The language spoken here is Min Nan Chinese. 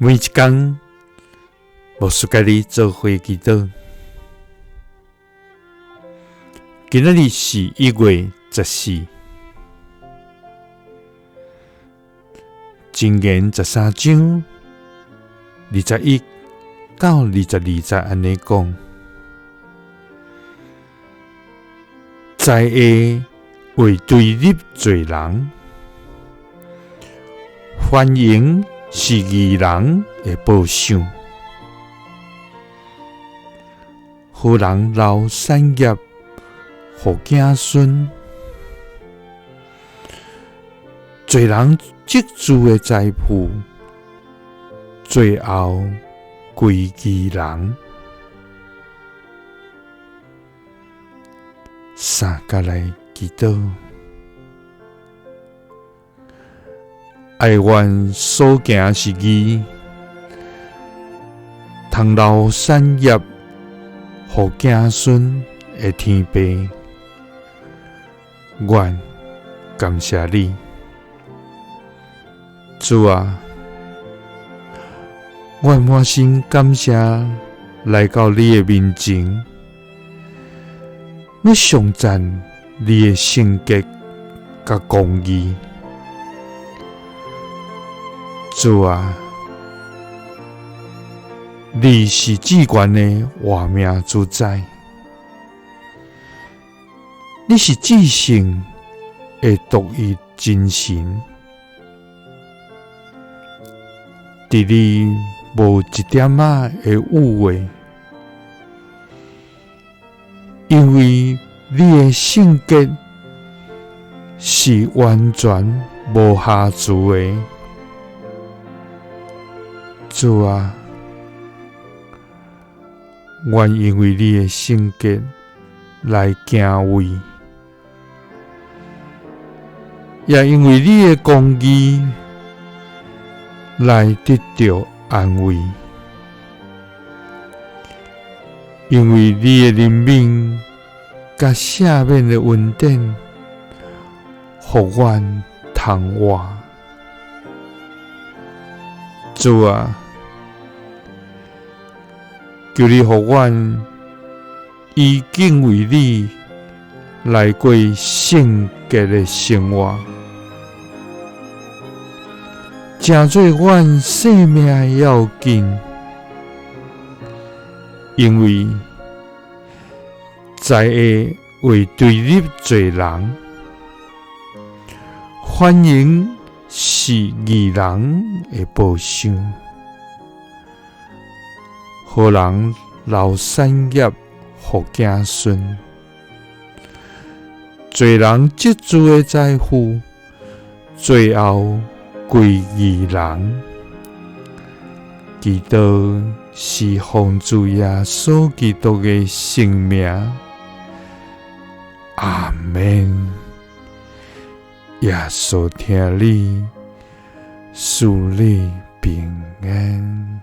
每一工，牧師佮你做伙祈禱。今仔日是1月14，箴言13章21到22節按呢講：災禍會堆入濟人，繁榮是義人的報賞。好人留產業予子孫，濟人積聚的財富，最後歸義人。三佮來祈禱。哀願所行是義，通留產業予子孫的天父，阮感謝你，主啊，阮滿心感謝來到你的面前，欲頌讚你的聖潔佮公義。主啊，你是至懸的活命主宰，你是至聖的獨一真神，佇你無一點仔的誤會，因為你的聖潔是完全無瑕疵的。主啊，阮因為你的聖潔來敬畏，也因為你的公義來得著安慰，因為你的憐憫佮赦免的恩典，予阮通活。主啊，求你予阮以敬畏你來過聖潔的生活，成做阮生命的要緊，因為災禍會堆入濟人，繁榮是義人的報賞，好人留產業予子孫，濟人積聚的財富，最後歸義人。祈禱是奉主耶穌基督的聖名，阿們。耶穌疼你，賜你平安。